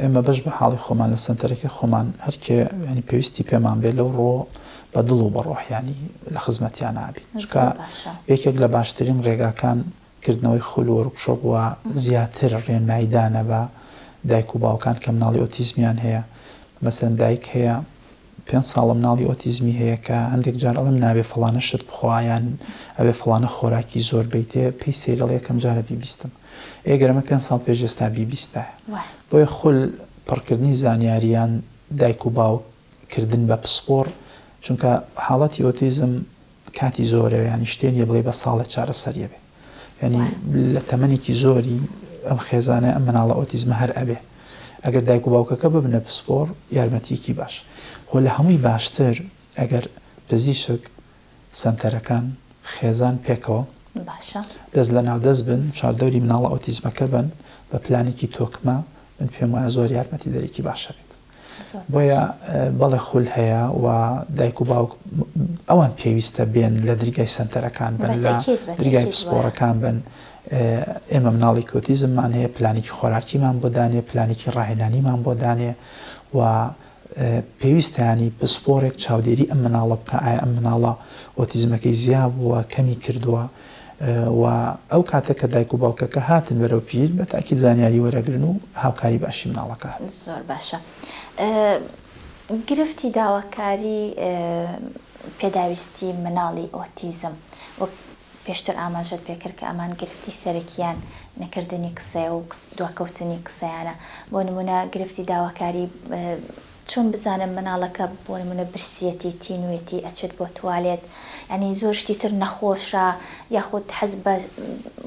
ئێمە بەش بە حاڵی خۆمان لە سەنتەرەکەی خۆمان هەرکێ یانی پێویستی پێمان بێ لەو ڕۆ بە دڵ و بە ڕۆح یانی لە خزمەتیان نابین چونکە یەکێک لە باشترین ڕێگاکان کردنەوەی خول و وۆرکشۆپ و زیاتر ڕێنماییدانە بە دایک و باوکان کە مناڵی ئۆتیزمیان هەیە. مەسەن دایک هەیە پێنج ساڵە مناڵی ئۆتیزمی هەیە کە هەندێک جار ئەڵێم نابێ فڵانە شت بخوا یان ئەبێ فڵانە خۆراکی زۆر بەیتێ پێی سەیرە ئەڵێ یەکەم جارە بیبیستم ئێ گەر ئەمە پێنج ساڵ پێش ئێستا بیبیستایە بۆیە خول پڕکردنی زانیاری یان دایک و باوک کردن بە پسپۆڕ چونکە حاڵەتی ئۆتیزم کاتی زۆرە یانی شتێ نیە بڵێی بە ساڵێ چارەسەری ئەبێ یانی لە تەمەنێکی زۆری ئەم خێزانە ئەم مناڵە ئۆتیزمە هەر ئەبێ ئەگەر دایک و باوکەکە ببنە پسپۆڕ یارمەتیەکی باش خۆ لە هەمووی باشتر ئەگەر پزیشک سەنتەرەکان خێزان پێکەوە باشە دەست لە ناو دەست بن چواردەوری مناڵە ئۆتیزمەکە بن بە پلانێکی تۆکمە من پێم وایە زۆر یارمەتیدەرێکی باشە بێت. بۆیە بەڵێ خول هەیە و دایک و باوک ئەوان پێویستە بێن لە دریگای سەنتەرەکان بن لە دریگای پسپۆڕەکان بن ئێمە مناڵی ئۆتیزممان هەیە پلانێکی خۆراکیمان بۆ دانێ پلانێکی ڕاهێنانیمان بۆ دانێ و پێویستە ینی پسپۆرێک چاودێری ئەم مناڵە بکە ئایا ئەم مناڵە ئۆتیزمەکەی زیا بووە کەمی کردووە و ئەو کاتە کە دایک و باوکەکە هاتن بەرەو پیر بە تاکید زانیاری وەرەگرن و هاوکاری باشی مناڵەکە هەن. زۆر باشە گرفتی داواکاری پێداویستی مناڵی ئۆتیزم وەک پێشتر ئاماژەت پێکرد کە ئەمان گرفتی سەرەکیان نەکردنی قسەیە و دواکەوتنی قسەیانە بۆ نمونە گرفتی داواکاری چۆن بزانم مناڵەکە بۆ نمونە برسیەتی تینوێتی ئەچێت بۆ توالێت یانی زۆر شتی تر نەخۆشە یاخود حەز بە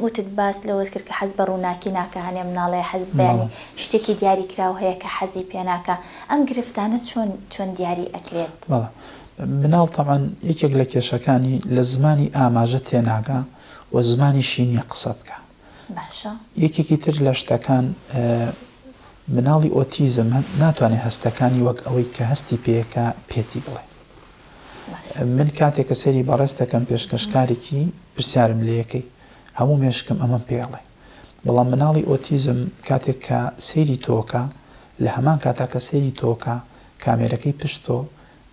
وتت باس لەوەت کرد کە حەز بە ڕووناکی ناکا هەنێ مناڵەیە حەز بە یانی شتێکی دیاری کراو هەیە کە حەزی پێ ناکا ئەم گرفتانە چۆن چۆن دیاری ئەکرێت؟ بەڵێ مناڵ تەبعەن یەکێک لە کێشەکانی لە زمانی ئاماژە تێناگا و زمانیشی نیە قسە بکا باشە. یەکێکی تر لە شتەکان مناڵی ئۆتیزم ناتوانێت هەستەکانی وەک ئەوەی کە هەستی پێیەکا پێتی بڵێ. من کاتێک کە سەیری بەڕێز دەکەم پێشکەشکارێکی پرسیارم لێیەکەی هەموو مێشکم ئەمەم پێ ئەڵێ. بەڵام مناڵی ئۆتیزم کاتێک کە سەیری تۆکا لە هەمان کاتا کە سەیری تۆکا کامێرەکەی پشت تۆ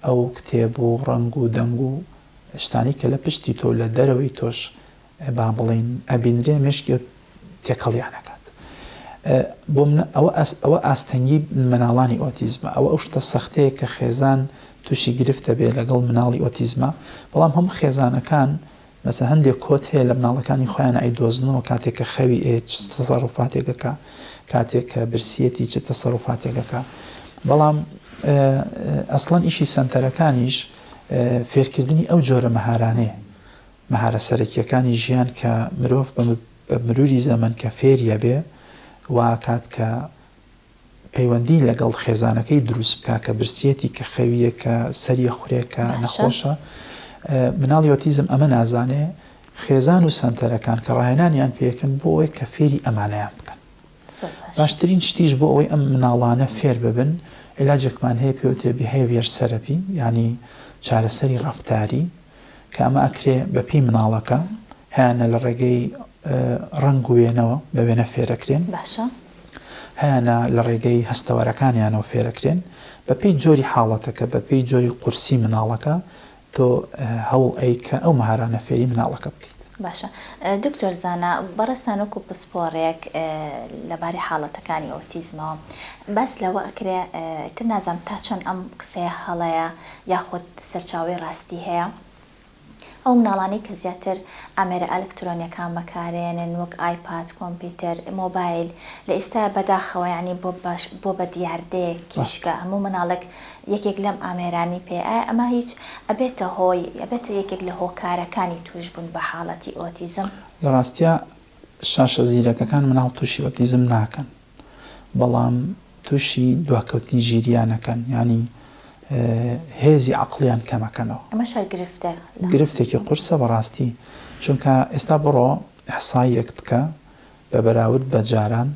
ئەو کتێب و ڕەنگ و دەنگ و شتانەی کە لە پشتی تۆ و لە دەرەوەی تۆش با بڵێین ئەبینرێ مێشکی تێکەڵیان ئەکات بۆ من ئەوە ئەوە ئاستەنگی مناڵانی ئۆتیزمە ئەوە ئەو شتە سەختەیە کە خێزان تووشی گرفتە بێ لەگەڵ مناڵی ئۆتیزمە بەڵام هەموو خێزانەکان مەسە هەندێک کۆت هەیە لە مناڵەکانی خۆیان ئەیدۆزنەوە کاتێک کە خەوی ئێ چ تەسەروفاتێکەکە کاتێک کە برسیەتی چ تەسەروفاتێکەکە بەڵام ئەسڵەن ئیشی سەنتەرەکانیش فێرکردنی ئەو جۆرە مەهارانەیە مەهارە سەرەکییەکانی ژیان کە مرۆڤ بە مروری زەمەن کە فێری ئەبێ وا ئەکات کە پەیوەندی لەگەڵ خێزانەکەی دروست بکا کە برسیەتی کە خەویە کە سەری ئەخورێ کە نەخۆشە مناڵی ئۆتیزم ئەمە نازانێ خێزان و سەنتەرەکان کە ڕاهێنانیان پێکەن بۆ ئەوەی کە فێری ئەمانەیان بکەن باشترین شتیش بۆ ئەوەی ئەم مناڵانە فێر ببن عیلاجێکمان هەیە پێوترێ behavior therapy یانی چارەسەری ڕەفتاری کە ئەمە ئەکرێ بە پێی مناڵەکە هەیانە لە ڕێگەی ڕەنگ و وێنەوە بە وێنە فێرەکرێن باشە. هەیانە لە ڕێگەی هەستەوەرەکانیانەوە فێرەکرێن بە پێی جۆری حاڵەتەکە بە پێی جۆری قورسی مناڵەکە تۆ هەوڵ ئەی کە ئەو مەهارانە فێری مناڵەکە بکەیت. باشە دکتۆر زانا بەڕێزتان وەکو پسپۆڕێک لەبارەی حاڵەتەکانی ئۆتیزمەوە باس لەوە ئەکرێ ئیتر نازانم تا چەند ئەم قسەیە هەڵەیە یاخود سەرچاوەی ڕاستی هەیە ئەو مناڵانەی کە زیاتر ئامێرە ئەلکترۆنیەکان بەکارێنن وەک ئایپاد کۆمپیوتەر مۆبایل لە ئیستایا بەداخەوە یانی بۆ باش بۆ بە دیاردەیەکیش کە هەموو مناڵێک یەکێک لەم ئامێرانی پێ ئایا ئەمە هیچ ئەبێتە هۆی ئەبێتە یەکێک لە هۆکارەکانی توشبوون بە حاڵەتی ئۆتیزم؟ لە ڕاستیا شاشە زیرەکەکان مناڵ توشی ئۆتیزم ناکەن بەڵام توشی دواکەوتنی ژیریان ئەکەن یانی هێزی عەقڵیان کەم ئەکەنەوە. ئەمەش هەر گرفتە لە. گرفتێکی قورسە بەڕاستی چونکە ئێستا بڕۆ ئیحساییەک بکە بە بەراورد بە جاران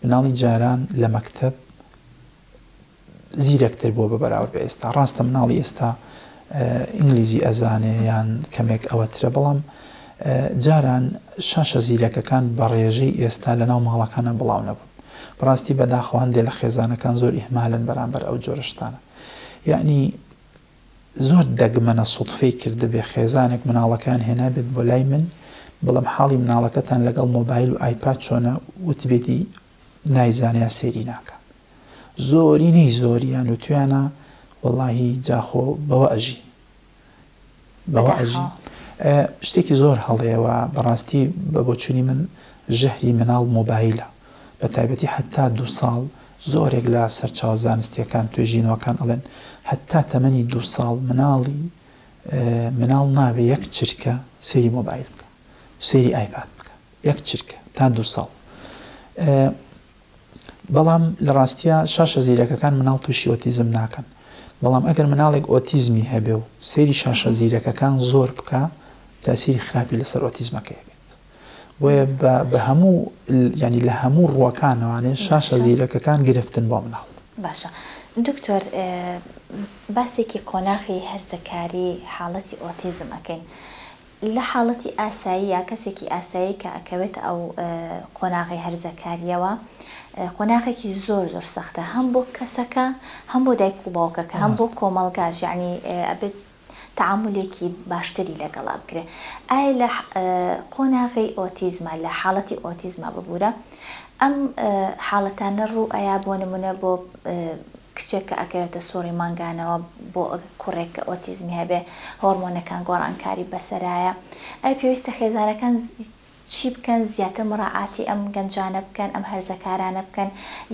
مناڵی جاران لە مەکتەب زیرەکتر بووە بە بەراورد بە ئێستا ڕاستە مناڵی ئێستا ئینگلیزی ئەزانێ یان کەمێک ئەوەترە بەڵام جاران شاشە زیرەکەکان بە ڕێژەی ئێستا لە ناو ماڵەکانە بڵاو نەبوون بەڕاستی بەداخەوە هەندێک لە خێزانەکان زۆر ئیهمالن بەرامبەر ئەو جۆرە شتانە یعنی زۆر دەگمەنە سوتفەی کردبێ خێزانێک مناڵەکەیان هێنابێت بۆ لای من بڵێم حاڵی مناڵەکەتان لەگەڵ مۆبایل و ئایپاد چۆنە وتبێتی نایزانێ یا سەیری ناکا. زۆرینەی زۆریان وتویانە وەڵاهی جا خۆ بەوە ئەژی بەوە ئەژی شتێکی زۆر هەڵەیە و بەڕاستی بە بۆچونی من ژەهری مناڵ مۆبایلە بە تایبەتی حتا دوو ساڵ زۆرێک لە سەرچاوە زانستیەکان توێژینەوەکان ئەڵێن حتا تەمەنی دوو ساڵ مناڵی مناڵ نابێ یەک چرکە سەیری مۆبایل بکە سەیری ئایپاد بکە یەک چرکە تا دوو ساڵ بەڵام لە ڕاستیا شاشە زیرەکەکان مناڵ تووشی ئۆتیزم ناکەن بەڵام ئەگەر مناڵێک ئۆتیزمی هەبێ و سەیری شاشە زیرەکەکان زۆر بکا تاسیری خراپی لەسەر ئۆتیزمەکەی ئەبێت بۆیە بە هەموو یانی لە هەموو ڕووەکانەوانێ شاشە زیرەکەکان گرفتن بۆ مناڵ. باشە دکتۆر باسێکی قۆناغی هەرزەکاری حاڵەتی ئۆتیزم ئەکەین لە حاڵەتی ئاساییا کەسێکی ئاسایی کە ئەکەوێتە ئەو قۆناغەی هەرزەکارییەوە قۆناغێکی زۆر زۆر سەختە هەم بۆ کەسەکە هەم بۆ دایک و باوکەکە هەم بۆ کۆمەڵگاش یعنی ئەبێت تەعامولێکی باشتری لەگەڵا بکرێ ئایا لە قۆناغی ئۆتیزما لە حاڵەتی ئۆتیزما ببورە ئەم حاڵەتانە ڕوو ئەیا بۆ نمونە بۆ کچێک کە ئەکەوێتە سوڕی مانگانەوە بۆ کوڕێک کە ئۆتیزمی هەبێ هۆڕمۆنەکان گۆڕانکاری بەسەرایە ئەی پێویستە خێزانەکان چی بکەن زیاتر مڕاعاتی ئەم گەنجانە بکەن ئەم هەرزەکارانە بکەن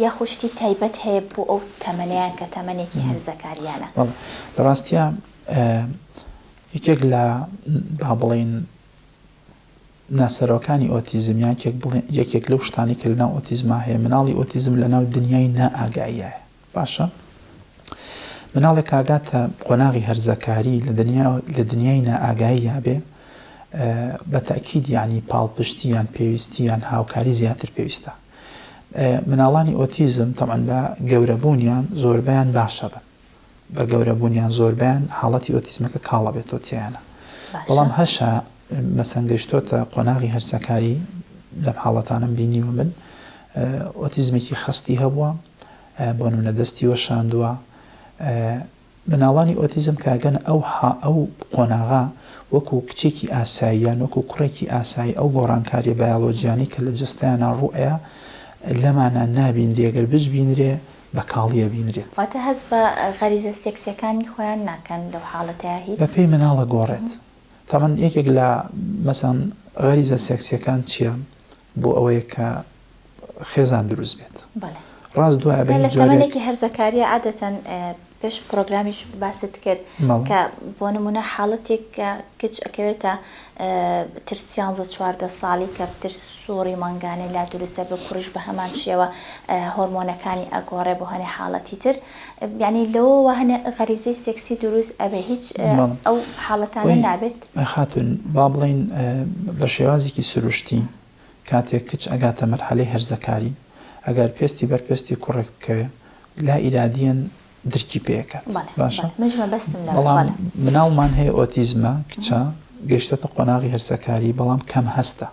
یاخود شتی تایبەت هەیە بۆ ئەو تەمەنەیان کە تەمەنێکی هەرزەکاریانە؟ بەڵێ لە ڕاستیا یەکێک لە با بڵێین ناسەرۆکانی ئۆتیزم یان کێک بڵێ یەکێک لەو شتانەی کە لەناو ئۆتیزما هەیە مناڵی ئۆتیزم لەناو دنیای نائاگاییایە باشە مناڵێک ئاگاتە قۆناغی هەرزەکاری لە دنیا لە دنیای نائاگایییا بێ بە تەئکید یانی پاڵپشتی یان پێویستی یان هاوکاری زیاتر پێویستە مناڵانی ئۆتیزم تەبعەن بە گەورەبوونیان زۆربەیان باشە بن بە گەورە بوونیان زۆربەیان حاڵەتی ئۆتیزمەکە کاڵ ئەبێتەوە تیایانە بەڵام هەشە مەسەن گەشتۆتە قۆناغی هەرسەکاری لەم حاڵەتانەم بینیوە من ئۆتیزمێکی خەستی هەبووە بۆ نمونە دەستی وەشاندووە مناڵانی ئۆتیزم کاگەن ئەو ئەو قۆناغا وەکو کچێکی ئاساییان وەکو کوڕێکی ئاسایی ئەو گۆڕانکاریە بایۆلۆجیانەی کە لە جەستەیانا ڕووئەیا لەمانا نابینرێ گەر بشبینرێ بە کاڵی ئەبینرێت. واتە هەست بە غەریزە سێکسیەکانی خۆیان ناکەن لەو حاڵەتەیا هیچ؟ بە پێی مناڵ ئەگۆڕێت. تەبعەن یەکێک لە مەسەن غەریزە سێکسیەکان چیە؟ بۆ ئەوەیە کە خێزان دروست بێت. بەڵێ. ڕاست دوایە بە لە هیچ جۆرێک. تەمەنێکی هەرزەکاریە عادەتەن پێش پڕۆگرامیش باست کرد بەڵێ. کە بۆ نمونە حاڵەتێک کە کچ ئەکەوێتە تر سیانزە چواردە ساڵی کە پتر سوڕی مانگانەی لا دروست ئەبێ کوڕیش بە هەمان شێوە هۆرمۆنەکانی ئەگۆڕێ بۆ هەنێ حاڵەتی تر یانی لەوەوە هەنێ غەریزەی سێکسی دروست ئەبێ هیچ ئەو حاڵەتانە نابێت؟ خاتوون با بڵێین بە شێوازێکی سروشتی کاتێک کچ ئەگاتە مەرحەلەی هەرزەکاری ئەگەر پێستی بەر پێستی کوڕێک بکەوێ لا ئیرادیەن درکی پێ ئەکات باشە بەڵام مناڵمان هەیە ئۆتیزمە کچە گەیشتۆتە قۆناغی هەرزەکاری بەڵام کەم هەستە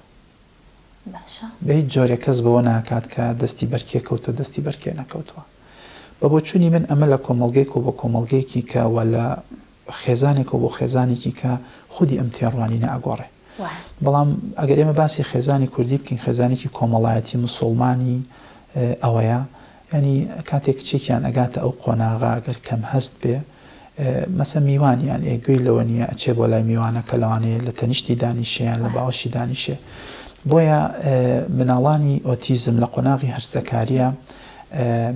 بە هیچ جۆرێک کەس بەوە ناکات کە دەستی بەر کێ کەوتووە دەستی بەر کێ نەکەوتووە. بە بۆچوونی من ئەمە لە کۆمەڵگەیەک و بۆ کۆمەڵگەیەکی کە و لە خێزانێکەوە بۆ خێزانێکی کە خودی ئەم تێڕوانینە ئەگۆڕێ. بەڵام ئەگەر ئێمە باسی خێزانی کوردی بکەین خێزانێکی کۆمەڵایەتی مسوڵمانی ئەوەیە یانی کاتێک کچێکیان ئەگاتە ئەو قۆناغە گەر کەم هەست بێ مەسە میوانیان ئێ گوێی لەوە نییە ئەچێ بۆ لای میوانەکە لەوانەیە لە تەنیشتی دانیشێ یان لە باوەشی دانیشێ بۆیە مناڵانی ئۆتیزم لە قۆناغی هەرزەکاریە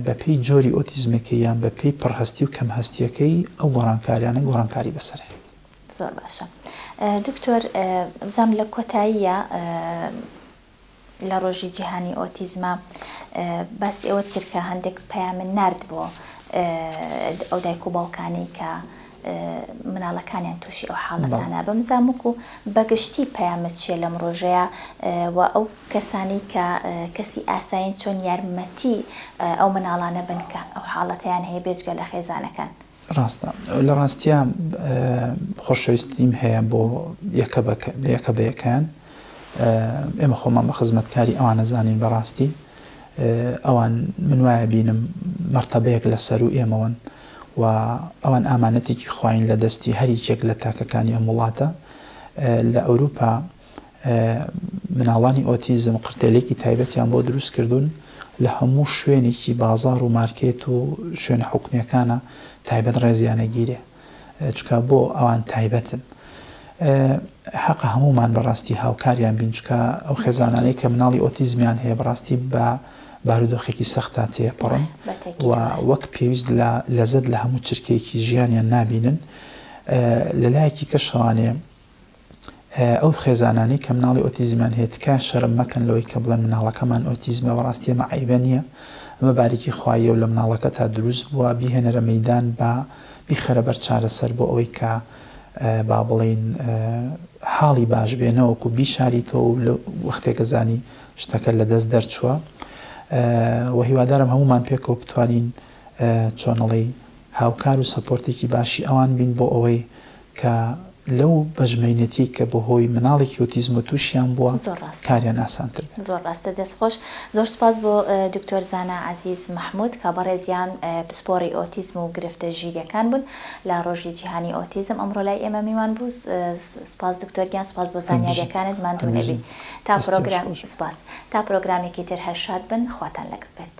بەپێی جۆری ئۆتیزمەکەی یان بەپێی پڕهەستی و کەم هەستیەکەی ئەو گۆڕانکاریانە گۆڕانکاری بەسەر هێت. زۆر باشە دکتۆر بزانم لە کۆتاییە لە ڕۆژی جیهانی ئۆتیزما باسی ئەوەت کرد کە هەندێک پەیامت نارد بۆ ئەو دایک و باوکانەی کە مناڵەکانیان تووشی ئەو حاڵەتانە بم زامک و بەگشتی پەیامت چییە لەم ڕۆژەیە و ئەو کەسانی کە کەسی ئاسایین چۆن یارمەتی ئەو مناڵانە بن کە ئەو حاڵەتیان هەیە بێجگە لە خێزانەکان؟ ڕاستە لە ڕاستیا خۆشەویستیم هەیە بۆ یەکە بە یەکە بە یەکەیان ئێمە خۆمان بە خزمەتکاری ئەوانە زانین بەڕاستی ئەوان من وایە بینم مەرتەبەیەک لە سەر و ئێمەوەن و ئەوان ئامانەتێکی خواین لە دەستی هەریکێک لە تاکەکانی ئەم وڵاتە لە ئەوروپا مناڵانی ئۆتیزم قرتێلێکی تایبەتیان بۆ دروست کردوون لە هەموو شوێنێکی بازاڕ و مارکێت و شوێنە حکومیەکانە تایبەت ڕێزیان ئەگیرێ چونکە بۆ ئەوان تایبەتن حەقە هەموومان بەڕاستی هاوکاریان بین چونکە ئەو خێزانانەی کە مناڵی ئۆتیزمیان هەیە بەڕاستی بە بارودۆخێکی سەختا تێپەڕن و وەک پێویست لە لەزەت لە هەموو چرکەیەکی ژیانیان نابینن لەلایەکی کەشەوانێ ئەو خێزانانەی کە مناڵی ئۆتیزمیان هەیە تکایە شەرم مەکەن لەوەی کە بڵێن مناڵەکەمان ئۆتیزمە بەڕاستی ئەمە عەیبە نییە ئەمە باریکی خواییە و لە مناڵەکەتا دروست بووە بیهێنەرە مەیدان با بیخەرە بەر چارەسەر بۆ ئەوەی کە با بڵێین حاڵی باش بێ نەوەکو بیشاریتەوە و لە وەختێکە زانی شتەکە لە دەست دەرچووە و هیوادارم هەموومان پێکەوە بتوانین چۆنەڵی هاوکار و سەپۆرتێکی باشی ئەوان بین بۆ ئەوەی کە لەو بەژمەینەتیەی کە بەهۆی مناڵێکی ئۆتیزمەوە توشیان بووە زۆر ڕاستە. کاریان ئاسانتر بێت. زۆر ڕاستە دەست خۆش. زۆر سوپاس بۆ دکتۆر زانا عەزیز مەحمود کە بەڕێزیان پسپۆڕی ئۆتیزم و گرفتە ژیریەکان بوون لە ڕۆژی جیهانی ئۆتیزم ئەمڕۆ لای ئێمە میوان بوو سوپاس دکتۆر گیان سوپاس بۆ هەر بژین. زانیاریەکانت ماندوو هەر نەبی بژین. تا دەستی پرۆگرام خۆش بێت. سوپاس تا پرۆگرامێکی تر هەر شاد بن خواتان لەگەڵ بێت.